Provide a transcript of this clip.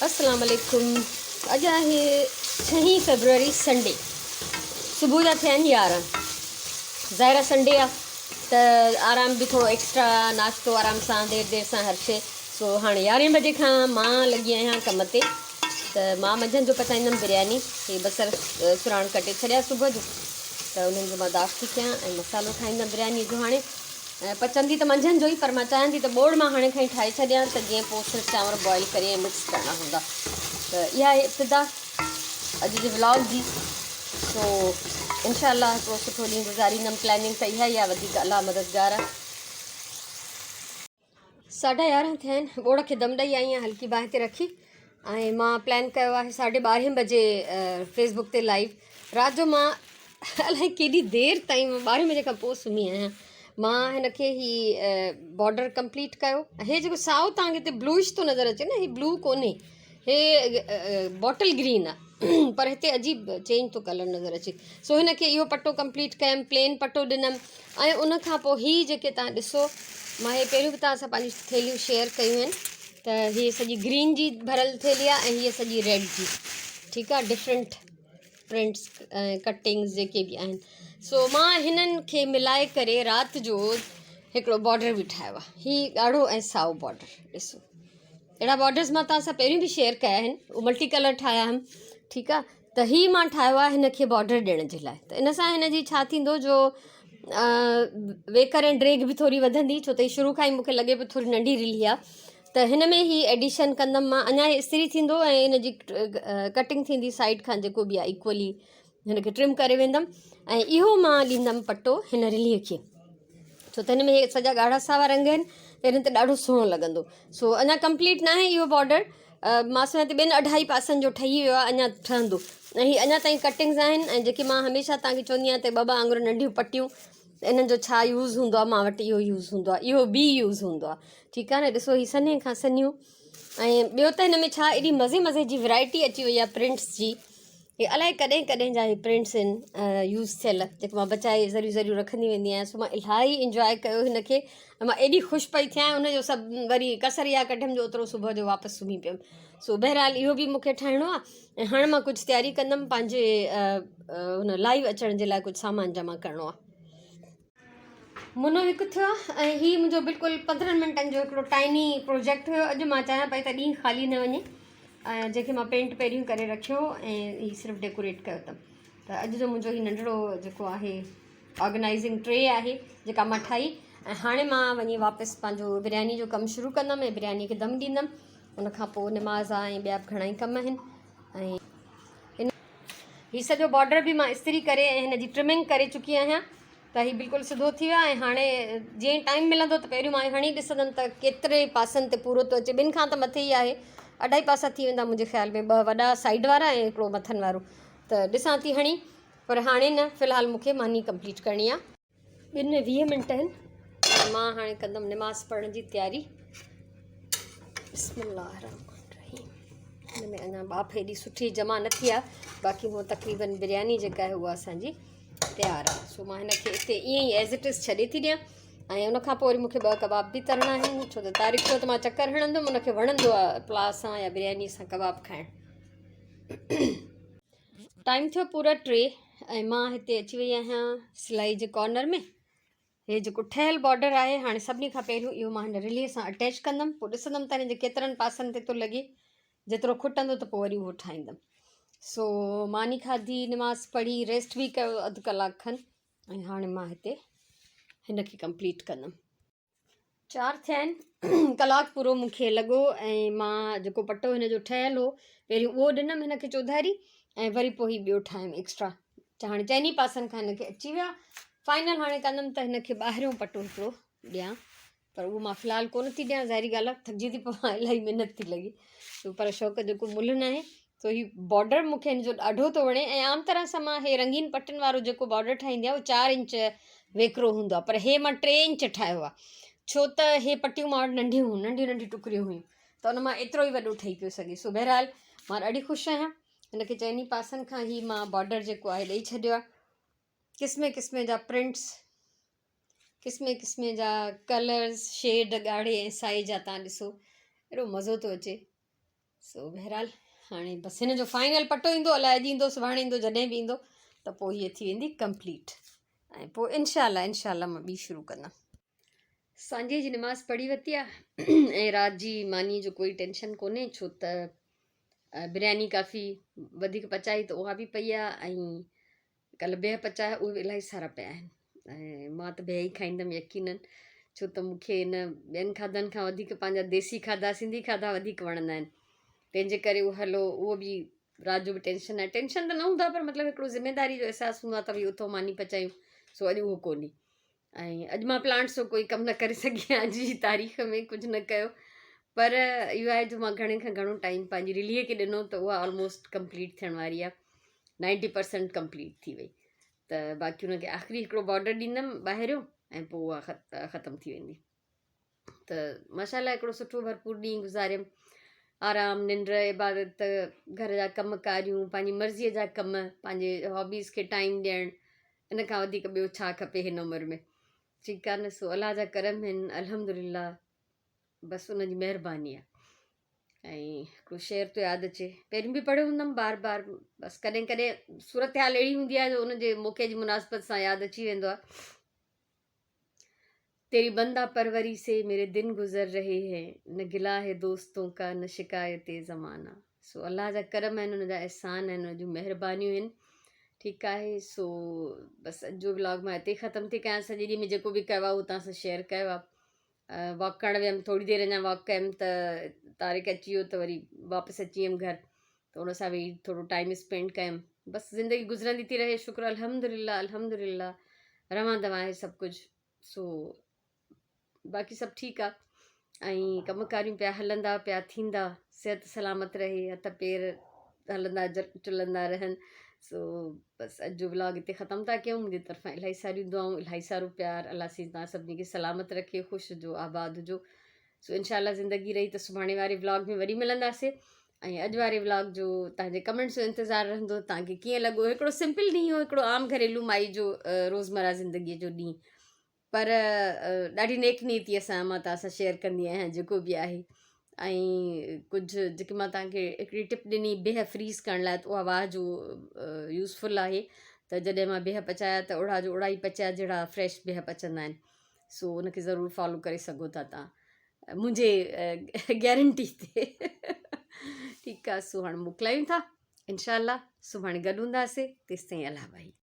السلام عليڪم اڄ آهي ڇهين فيبروري سنڊي صبح جا ٿيا آهن 11. ظاهر آهي سنڊي آهي ته آرام به ٿورو ايڪسٽرا ناشتو آرام سان دير دير سان هر شي. سو هاڻي 11 بجي کان مان لڳي آهيان ڪم تي ته مان منجهند جو پچائيندم برياني. هي بصر سراڻ ڪٽي ڇڏيا صبح جو ته انهن جو مان داغ ٿي ڪيان ۽ مصالحو ٺاهيندم برياني جو. هاڻي پچندي ته منجهند جو ئي پر مان چاهيان ٿي ته ٻوڙ مان هاڻي کان ئي ٺاهي ڇڏيان ته جيئن پوء صرف چانور بوائل ڪري ۽ مڪس ڪرڻا هوندا. ته اها آهي ابتدا اڄ جي ولاگ جي. سو انشاء الله هڪڙو سٺو ڏينهن گذاريندم. پلاننگ ته اها ئي آهي، وڌيڪ الله مددگار آهي. 11:30 ٿيا آهن، ٻوڙ کي دم ڏئي آئي آهيان هلڪي باهه تي رکي ۽ مان پلان ڪيو آهي 12:30 بجي فيس بڪ تي لائيو. رات جو مان الائي ڪيڏي دير تائين مان 12 بجي کان پوء سمهي آهيان. مان هن کي هي بارڊر ڪمپليٽ ڪيو. هي جيڪو سائو توهان کي هتي بلوئش ٿو نظر اچي نه، هي بلو ڪونهي، هي باٽل گرين آهي پر هتي عجيب چينج ٿو ڪلر نظر اچي. سو هن کي اهو پٽو ڪمپليٽ ڪيم، پلين پٽو ڏنم ۽ ان کان پوء هي جيڪي توهان ڏسو، مان هي پهريون به توهان سان پنهنجي ٿيلهيون شيئر ڪيون آهن ته هي سڄي گرين جي ڀريل ٿيلهي آهي ۽ هيء سڄي ريڊ جي. ٺيڪ آهي، ڊفرنٽ پرنٽس ۽ ڪٽنگس جيڪي به آهن. سو مان هنن کي ملائي ڪري رات جو هڪڙو بارڊر به ٺاهيو آهي. هي ڳاڙهو ۽ سائو بارڊر ڏسو، اهڙا بارڊرس مان توهان سان پهريون به شيئر ڪيا آهن، اهو ملٽي ڪلر ٺاهيا هئم. ٺيڪ آهي، ته هي مان ٺاهيو آهي هن کي بارڊر ڏيڻ جي لاء ته ان سان هن جي ڇا ٿيندو جو ويڪر ۽ ڊيگهه به ٿوري وڌندي، ڇو ته هي شروع کان ئي مونکي لڳي پيو ٿوري ننڍي رلي آهي. ته هن ۾ هي ايڊيشن ڪندم مان، اڃا هي استري ٿيندو ۽ ان جي ڪٽنگ ٿيندي سائيڊ کان جيڪو به آهي ايڪولي هن کي ٽرم ڪري ويندم ۽ اهو مان ڏيندم پٽو هن رلي کي، ڇو ته هن ۾ هي سڄا ڳاڙها ساوا رنگ آهن ته هن تي ڏاڍو سهڻو لڳندو. سو اڃا ڪمپليٽ ناهي اهو بارڊر، مان سمجهان ٿي ٻن اڍائي پاسن جو ٺهي ويو آهي، اڃا ٺهندو ۽ هي اڃا تائين ڪٽنگز آهن. ۽ جيڪي مان هميشه توهان کي چوندي آهيان ته ٻه ٻه آڱر ننڍيون پٽيون، انهن جو ڇا يوز هوندو آهي؟ مان وٽ اهو يوز هوندو آهي، اهو به يوز هوندو آهي. ٺيڪ آهي نه، ڏسو هي سنهي کان سنهيون ۽ ٻيو ته هن ۾ ڇا ايڏي مزي مزي جي ورائٽي اچي وئي آهي پرنٽس جي. هي الائي ڪڏهن ڪڏهن جا هي پرنٽس آهن يوز ٿيل، جيڪي مان بچائي ذريون ذريون رکندي ويندي آهيان. سو مان الاهي انجواء ڪيو هن کي ۽ مان ايڏي خوش پئي ٿيان. ان جو سڀ وري ڪسر اها ڪڍيم جو اوترو صبح جو واپس سمهي پيم. سو بهرحال اهو به مونکي ٺاهڻو آهي ۽ هاڻي مان ڪجهه تياري ڪندم پنهنجي هن لائيو اچڻ جي لاء ڪجهه سامان جمع ڪرڻو آهي. منو هڪ ٿيو آهي ۽ هي منهنجو بلڪل 15 منٽن جو هڪڙو ٽائني پروجيڪٽ هيو. اڄ مان چاهيان پئي ته ڏينهن خالي نه وڃي ۽ جنهن کي مان پينٽ پهريون ڪري رکيو ۽ هي صرف ڊيڪوريٽ ڪيو اٿم. ته اڄ جو منهنجو هي ننڍڙو جيڪو آهي آرگنائزنگ ٽري آهي جيڪا مان ٺاهي ۽ هاڻي مان وڃي واپس پنهنجو برياني جو ڪم شروع ڪندم ۽ برياني کي دم ڏيندم. ان کان پوء نماز آهي ۽ ٻيا به گهڻا ئي ڪم آهن. ۽ هي سڄو بارڊر به مان استري ڪري ۽ هن جي ٽرمنگ ڪري چڪي آهيان ته هي بلڪل سڌو ٿي ويو آهي. ۽ هاڻي جيئن ئي ٽائيم ملندو ته پهريون مان هڻي ڏسندم ته ڪيتري پاسن تي پورو ٿو اچي. ٻن کان ته مٿي ئي آهي، اڍائي پاسا ٿي ويندا منهنجي خيال ۾، ٻه وڏا سائيڊ وارا ۽ هڪڙو مٿن وارو. ته ڏسان ٿي هڻي، پر هاڻي نه، في الحال مون کي ماني ڪمپليٽ ڪرڻي آهي. ٻن ۾ 20 منٽ آهن، مان هاڻي ڪندم نماز پڙهڻ جي تياري. بسم الله الرحمن الرحيم. هن ۾ اڃا ٻاڦ ايڏي سٺي جمع نه ٿي آهي، باقي هونء تقريبن برياني جيڪا آهي اها اسان جي تيار آهي. سو مان هن کي اتي ائين ئي ايز it از ڇڏي ٿي ڏيان ۽ ان کان پوء وري مون کي ٻه ڪباب به ترڻا آهن، ڇو ته طارق چيو ته مان چڪر هڻندم، ان کي وڻندو آهي پلاء سان يا برياني سان ڪباب کائڻ. ٽائيم ٿيو پورا 3 ۽ مان هتي اچي وئي آهيان سلائي جي ڪارنر ۾. هي جيڪو ٺهيل بارڊر آهي هاڻي سڀني کان پهريون اهو مان هن رلي سان اٽيچ ڪندم، پوء ڏسندم ته هن جي ڪيترن پاسن تي ٿو لڳي، جيترو کٽندو ته پوء وري اهو ٺاهيندم. سو ماني کاڌي، نماز پڙهي، ريسٽ به ڪيو اڌ ڪلاڪ کن ۽ هاڻي مان هتي هن کي ڪمپليٽ ڪندم. 4 ٿيا آهن، ڪلاڪ پورو مون کي لڳو ۽ مان جيڪو پٽو هن جو ٺهيل هو پهريون اهو ڏنم هن کي چوڌاري ۽ وري پوء هي ٻيو ٺاهيم ايڪسٽرا. هاڻي چئني پاسن کان هن کي اچي ويا. فائنل هاڻي ڪندم ته هن کي ٻاهريون پٽو هڪڙو ڏيان، پر اهو مان في الحال ڪونه ٿي ڏيان. ظاهري ڳالهه آهي ٿڪجي ٿي پوان، الاهي محنت ٿي لڳي، پر شوق جو ڪو ملهه ناهي. سو هي بارڊر مون کي هن جو ڏاڍو ٿو وڻي ۽ عام طرح سان مان هي رنگين پٽن وارو جيڪو بارڊر ٺاهيندي آهيان اهو 4 انچ ويڪرو هوندو آهي، پر هي مان 3 انچ ٺاهيو آهي، ڇو ته هي پٽيون مان وٽ ننڍيون هيون، ننڍيون ننڍيون ٽڪريون هيون ته ان مان ايترو ئي وڏو ٺهي پيو سگهي. سو بهرحال مان ڏاڍي خوش آهيان. هن کي چئني پاسن کان هي مان بارڊر جيڪو آهي ڏئي ڇڏيو آهي. قسمين قسمين جا پرنٽس، قسمين قسمين جا ڪلرز، شيڊ ڳاڙهي ۽ سائي جا، تان ڏسو ايڏو مزو ٿو اچي. سو بهرحال هاڻي بس هن جو فائنل پٽو ايندو الائي اڄ ايندو سڀاڻي ايندو جڏهن به ايندو ته پوء هيء ٿي ويندي ڪمپليٽ ۽ پوء انشاء الله انشاء الله مان ٻي شروع ڪندم. سانجهي جي نماز پڙهي ورتي آ ۽ رات جي ماني جو ڪوئي ٽينشن ڪونهي ڇو ته برياني ڪافي وڌيڪ پچائي ته اها به پئي آ ۽ ڪلهه بيهه پچايا اهي به الاهي سارا پيا آهن ۽ مان ته بيهه ئي کائيندم يقينن ڇو ته مون کي ان ٻين کاڌن کان وڌيڪ پنهنجا ديسي کاڌا سنڌي کاڌا وڌيڪ وڻندا آهن تنهن جي ڪري اهو هلو اهو به رات جو به ٽينشن آهي ٽينشن ته نه هوندو آهي پر مطلب هڪڙو ذميداري جو احساس هوندو آهي ته ڀئي اٿو ماني پچايون سو اڄ اهو ڪونهي ۽ اڄ مان پلانٽس جو ڪوئي ڪم نه ڪري سگهي آهيان اڄ جي تاريخ ۾ ڪجهه نه ڪيو پر اهو آهي جو مان گهڻي کان گهڻو ٽائيم پنهنجي رليء کي ڏنو ته اها آلموسٽ ڪمپليٽ ٿيڻ واري آهي 90% ڪمپليٽ ٿي وئي ته باقي ان کي آخري هڪڙو بارڊر ڏيندم ٻاهريون ۽ پوء اها ختم ٿي ويندي ته ماشاء الله هڪڙو سٺو ڀرپور ڏينهن گذاريم آرام ننڊ عبادت گهر جا ڪم ڪاريون پنهنجي مرضيء جا ڪم پنهنجي هابيز کي ٽائيم ڏيڻ ان کان وڌيڪ ٻيو ڇا کپي هن عمر ۾ ٺيڪ آهي نه سو الله جا ڪرم آهن الحمد لله بس ان جي مهرباني آهي ۽ هڪڙو شعر ٿو ياد اچي پهريون به پڙهيو هوندم بار بار بس ڪڏهن ڪڏهن صورتحال اهڙي هوندي آهي جو ان جي موقعي جي مناسبت سان ياد اچي ويندو آهي تيري بنده پروري سي ميري دن گذر رهي هين نه گلا هي دوستون ڪا نه شڪايت زمانه سو الله جا ڪرم آهن ان جا احسان آهن ان جون مهربانيون آهن ٺيڪ آهي سو بس اڄ جو ولاگ مان هتي ختم ٿي ڪيان سڄي ڏينهن ۾ جيڪو به ڪيو آهي اهو توهان سان شيئر ڪيو آهي واڪ ڪرڻ ويم ٿوري دير اڃا واڪ ڪيم ته طارق اچي ويو ته وري واپس اچي ويم گهر ته ان سان ويهي ٿورو ٽائيم اسپينڊ ڪيم بس زندگي گذرندي ٿي رهي شڪر الحمد لله الحمد لله روان دوان آهي سڀ ڪجهه سو باقي سڀ ٺيڪ آ ۽ ڪم ڪاريون پيا هلندا پيا ٿيندا صحت سلامت رهي هٿ پير هلندا چلندا رهن سو بس اڄ جو ولاگ هتي ختم ٿا ڪيون منهنجي طرفان الاهي ساريون دعائون الاهي سارو پيار الله سين تان سڀني کي سلامت رکي خوش هجو آباد هجو سو انشاء الله زندگي رهي ته سڀاڻي واري ولاگ ۾ وري ملنداسي ۽ اڄ واري ولاگ جو تهان جي ڪمينٽس جو انتظار رهندو تهان کي ڪيئن لڳو هڪڙو سمپل ڏينهن هو هڪڙو عام گهريلو مائي جو روزمره زندگي جو ڏينهن پر ڏاڍي نيڪ نيتي سان مان تهان سان شيئر ڪندي آهيان جيڪو به آهي ۽ ڪجهه جيڪي مان تهان کي هڪڙي ٽپ ڏني بيهه فريز ڪرڻ لاء ته اها واهه جو يوزفل آهي ته جڏهن مان بيهه پچايا ته اهڙا جو اهڙا ئي پچيا جهڙا فريش بيهه پچندا آهن سو ان کي ضرور فالو ڪري سگهو ٿا تهان منهنجي گيرنٽي تي ٺيڪ آ سو هاڻ موڪلايون ٿا انشاء الله سڀاڻي گڏ هونداسي تيستائين الله ڀائي.